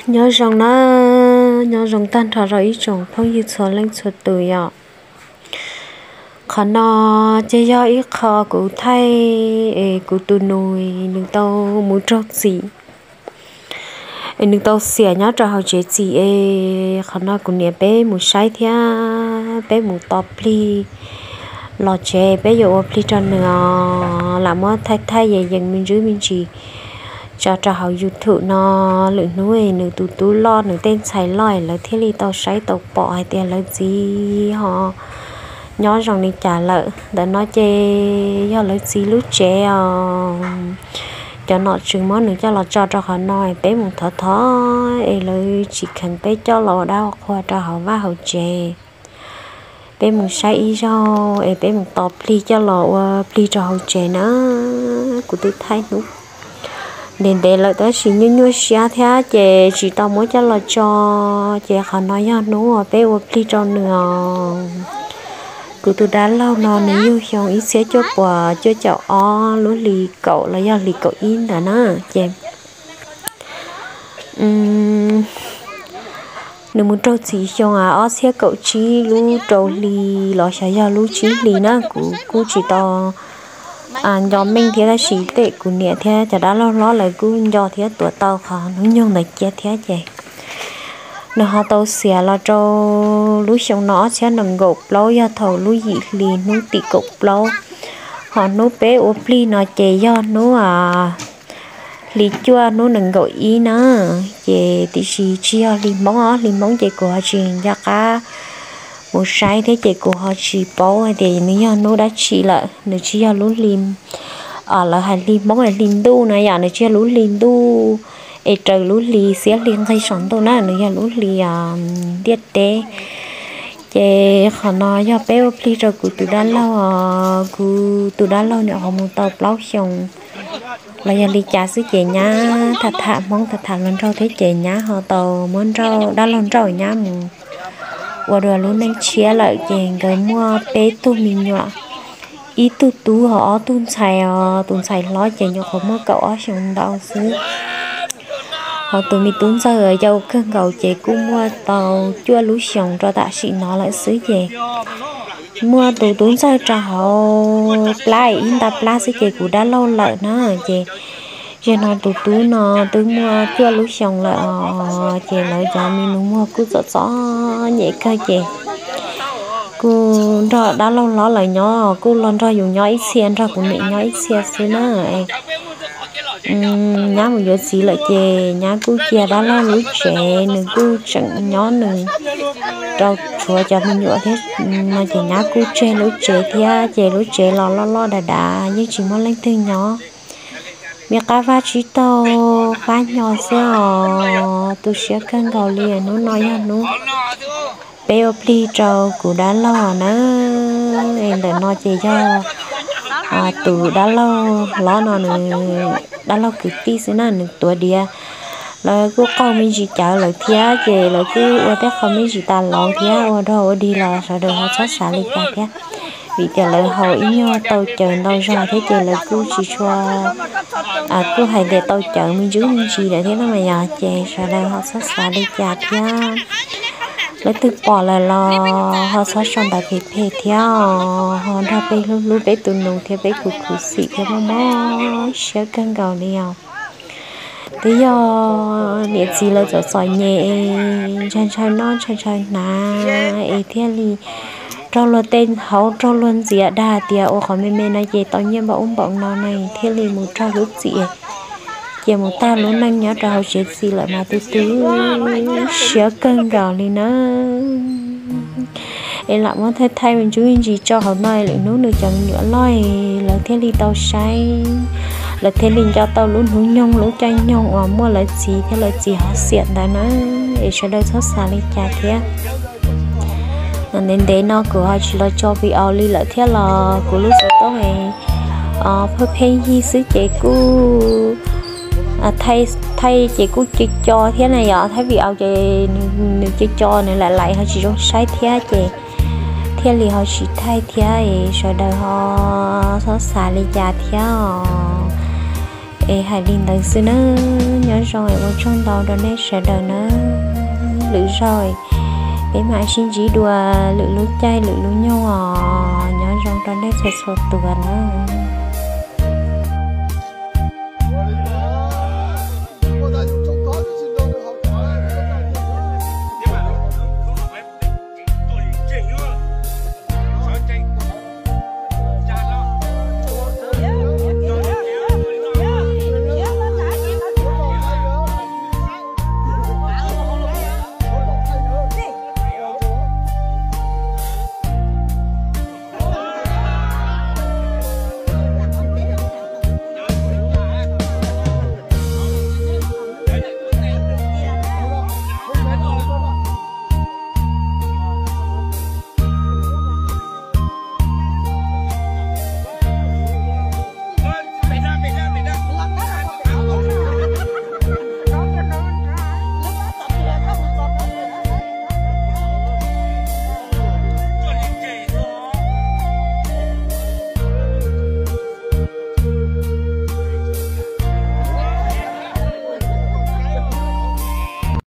Nyob zoo na, nyob zoo tag nrho rau ib tsoom phooj ywg txhua leej txhua tus yom. Qhov no ces yog ib qho kuv thaij es kuv tus nus nws tau mus raug txim es nws tau xiam nyob rau hauv tsev txim es qhov no kuv niam peb mus saib thiab peb mus tos plig los tsev peb yuav ua plig rau nws os. Lam muab thaij thaij yees yees me ntsis me ntsis tso rau hauv YouTube no. Lwm hnub nws tus tub loj nws tej ntxhais loj lawv thiaj li tau saib tau pom hais tias lawv txiv ho nyob zoo li cas lawm. Ntawm no ces yog lawv txiv lub tsev os. Cov nom tswv muab nws coj los tso rau qhov no peb mus thov thov es lawv tsis kheev peb coj los ua dab ua qhua rau hauv vaj hauv tsev. Peb mus saib ib zaug es peb mus tos plig coj los ua plig rau hauv tsev na. Kuv twb thaij hnub ntev ntev lawm tab sis nyuaj nyuaj siab thiab ces tsis tau muab coj los tso. Ces qhov no yog hnub uas peb ua plig rau nws os. Kuv tus dab laug no nws yug xyoo ib txhiab cuaj puas cuaj caum ob lub hlis kaum los yog hlis kaum ib ntawd na. Ces nws mus raug txim xyoo ob txhiab kaum tsib lub rau hli los xyov yog lub tsib hli na, kuv kuj tsis tau nco meej thiab tab sis tej kuv niam thiab cov dab laug hlob lawv kuj nco thiab tuav tau qhov hnub nyoog ntawd cia thiab ces nws ho tau xiam los rau lub xyoo no ob txhiab nees nkaum plaub yog thaum lub yim hli hnub tim kaum plaub. Ho hnub peb ua plig no ces yog hnub hli cuaj hnub nees nkaum ib na. Ces tiam sis tsis yog hli Hmoob os, hli Hmoob ces kuv ho tsis nco qab mus saib thiab ces kuv ho tsis paub hais tias nws yog hnub dab tsi lawm. Nws tsis yog lub hli, lawv hais hli Hmoob es hli ntuj na yom, nws tsis yog lub hli ntuj es raws lub hli xiab hli nqig saum ntuj na, nws yog lub hli ntiaj teb. Ces qhov no yog peb ua plig rau kuv tus dab laug os, kuv tus dab laug nws ho mus tau plaub xyoo los yog li cas xwb ces nyab tham tham Hmoob tham tham hluas nraug thiab ces nyab ho tau muab dab laug nrauj nyab mus ua dua lub neej tshiab lawm ces nkawd muaj peb tug me nyuam, ib tug tub ho ob tug ntxhais os. Tus ntxhais hlob ces nyuam qhuav muaj kaum ob xyoo ntau xwb. Ho tus me tub ntxawg yau kawg nkaus ces kuj muaj tau cuaj lub xyoos rau tam sim no lawm xwb ces muaj tus tub ntxawg rau hauv plab ib nta plab xwb ces kuv dab laug lawm na. Ces zaum no tus tub no twb muaj cuaj lub xyoos lawm os, ces lawv cov me nus muag kuj txom txom nyem kawg ces kuj nrog dab laug hlob lawv nyob, kuj los nrog yus nyob ib txhia, nrog kuv niam nyob ib txhia xwb na. Nyab mus yuav txiv lawm ces nyab kuj cia dab laug lub tsev, nws kuj tseem nyob nws rau tshuav cov me nyuam thiab no ces nyab kuj tseg lub tsev thiab ces lub tsev los loj loj dav dav yeej tsis muaj leej twg nyob. Me qab vaj tsib taug qab hnyo xwb os, tu siab kawg nkaus li. Hnub no yog hnub peb ua plig rau kuv dab laug na. Ntawm no ces yog tus dab laug hlob no nws dab laug kwv tij xwb na, nws tuav diav. Lawv kuj qaug me ntsis cawv lawm thiab ces lawv kuj ua tej qho me ntsis tas laus thiab ua dog ua dig los sawv daws ho txhob xav li cas thiab. Vim tias lawv haus ib nyuag tau cawv ntau zog thiab ces lawv kuj tsis tshua, kuj hais tias tau cawv me ntsis me ntsis lawm thiab no mas yog ces sawv daws ho txhob xav li cas thiab. Leej twg pom lawm los ho txhob sau ntawv phem phem thiab, ho nrog peb hlub hlub peb tus nus thiab peb kuv khuv xim thiab mob mob siab kawg nkaus li os. Twb yog niam txiv lawv txom txom nyem, ntshaw ntshaw noj ntshaw ntshaw hnav es thiaj li raug luag tej hauv raug luag ntxias dag tias ua qhov me me no ces tau nyiaj npaum ub npaum no na thiaj li mus raug lub txim, ces mus tag lub neej nyob rau hauv tsev txim lawm mas tu tu siab kawg nkaus li na. Es lam muab thaij thaij me ntsis me ntsis tso hauv no, lwm hnub nws cov me nyuam loj lawv thiaj li tau saib, lawv thiaj li nco tau lub hnub nyoog lub caij nyoog uas muaj lawv txiv thiab lawv txiv ho xiam ntawd na. Es sawv daws txhob xav li cas thiab. Ntev ntev no kuv ho tsis los tso video li lawm thiab los kuv lub xov tooj phaj pheej yig xwb ces kuj thaij ces kuj co co thiab na yom, thaij video ces nws co co nws lam laim ho tsis zoo saib thiab ces thiaj li ho tsis thaij thiab es sawv daws ho txhob xav li cas thiab os. Es hais li ntawd xwb nawb, nyob zoo es ua tsaug ntau rau nej sawv daws nawb. Lwm zaug peb mam sib ntsib dua lwm lub caij lwm lub nyoog os. Nyob zoo rau nej txhua txhua tus nawb.